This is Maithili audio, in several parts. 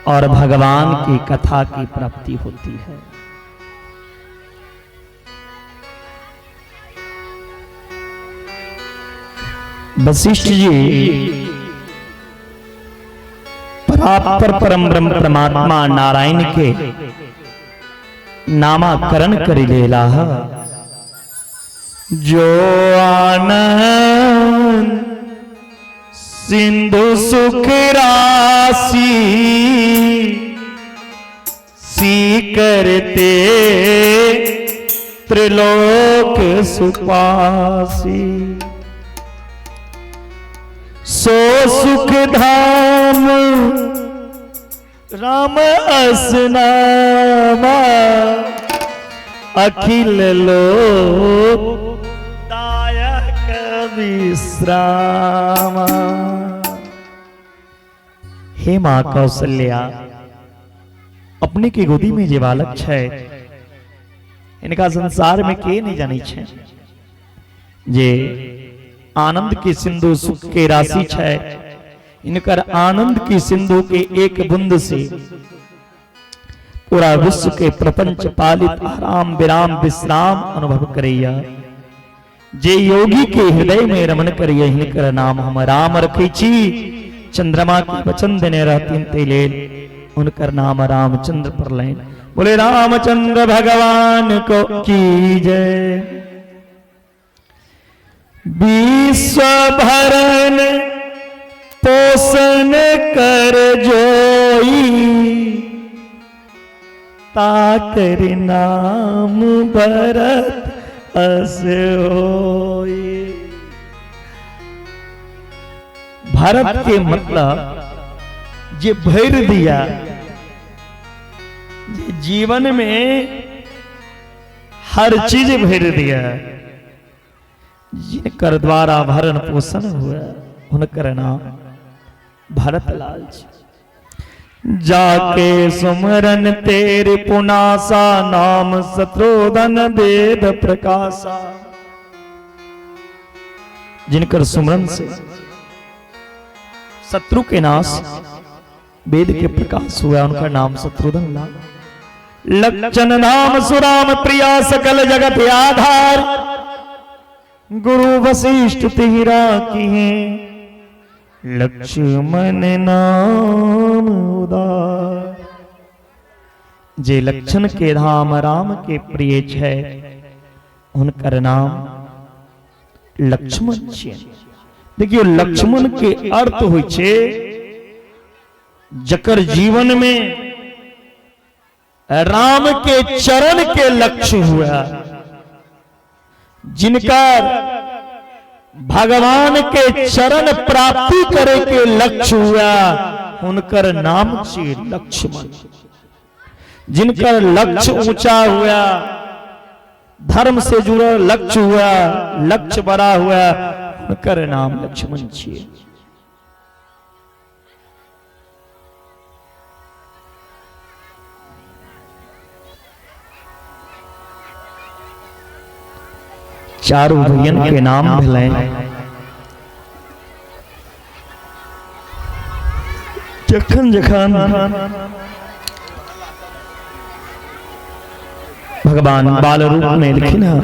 और भगवान की कथा की प्राप्ति होती है। वशिष्ठ जी परात्पर परम ब्रह्म परमात्मा नारायण के नामाकरण करि लेला। जो आनंद सिंधु सुख राशि सी करते त्रिलोक सुपासी, सो सुख धाम राम असनामा अखिल लोक दायक विश्रामा। हे माँ कौशल्या, अपने के गोदी में जे बालक छै इनका संसार में के नहीं जानै छै, जे आनंद के सिंधु सुख के राशि छै, इनकर आनंद की सिंधु के एक बूंद से पूरा विश्व के प्रपंच पालित आराम विराम विश्राम अनुभव करैया, जे योगी के हृदय में रमन करैया, हिनकर नाम हम राम रखै छी। चंद्रमा के वचन देने रहथिन तै लेल हुनकर नाम रामचंद्र पड़लनि। बोले रामचंद्र भगवान को की जय। विश्व भरण पोषण कर जोई, ताकर नाम भरत अस होई। भरत के मतलब जे भर दिया, जे जीवन में हर चीज भर दिया, जिनकर द्वारा भरण पोषण हुआ हुनकर नाम भरत लाल जी। जाके सुमरन तेरे पुनासा, नाम शत्रुधन वेद प्रकाशा। जिनकर सुमरन से शत्रु के नाश वेद के प्रकाश हुआ, उनका नाम शत्रुधन लाल। लक्षण नाम सुराम प्रिया सकल जगत आधार, गुरु वशिष्ठ तिहरा की है लक्ष्मण नाम उदार। जे लक्षण के धाम राम के प्रिय छै हुनकर नाम लक्ष्मण छियनि। देखियो लक्ष्मण के अर्थ होइ छै जकर जीवन में राम के चरण के लक्ष्य हुआ, जिनका भगवान के चरण प्राप्ति करे के लक्ष्य हुआ, हुनकर नाम छी लक्ष्मण। जिनकर लक्ष्य ऊंचा हुआ, धर्म से जुड़ल लक्ष्य हुआ, लक्ष्य बड़ा हुआ, हुनकर नाम लक्ष्मण छियै। चारू भैयन के नाम भेलनि। जखन जखन भगवान बाल रूप में एलखिन हँ,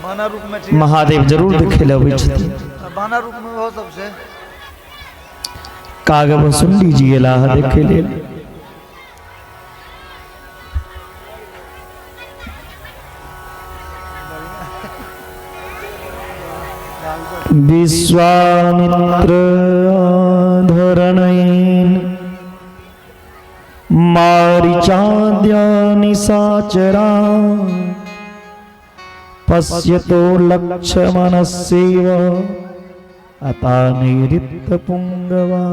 बाना रूप में ठीक महादेव जरूर देखे लए अबै छथिन। बाना रूप में हो सबसे कागब सुंडी जी एलाह देखे लेल। विश्वामित्र धरणैन मारीचाद्या निशाचरा पश्यतो लक्ष्मणस्यैव अता निरित पुंगवा।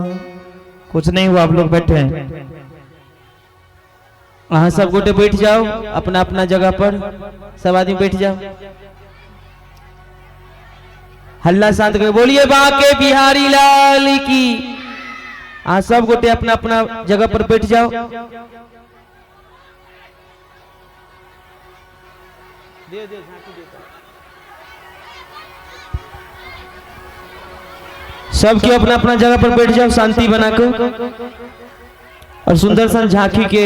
कुछ नहीं हुआ, आप लोग बैठे हैं। अहाँ सब गोटे बैठ जाओ अपना अपना जगह पर, सब आदमी बैठ जाओ। हल्ला शांत कर बोलिए बाके बिहारी लाल की। अहाँ सब गोटे अपना अपना जगह पर बैठ जाओ। सबके अपना अपना जगह पर बैठ जाओ शांति बनाकर। और सुंदर सन झांकी के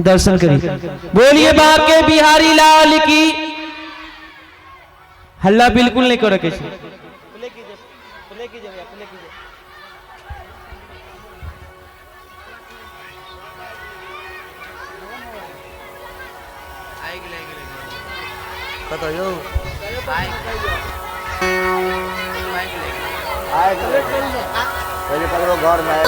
दर्शन करी। बोलिए बाके बिहारी लाल की। हल्ला बिल्कुल नहीं करे के छै। कतऽ यौ? पहिले पकड़ो घर में।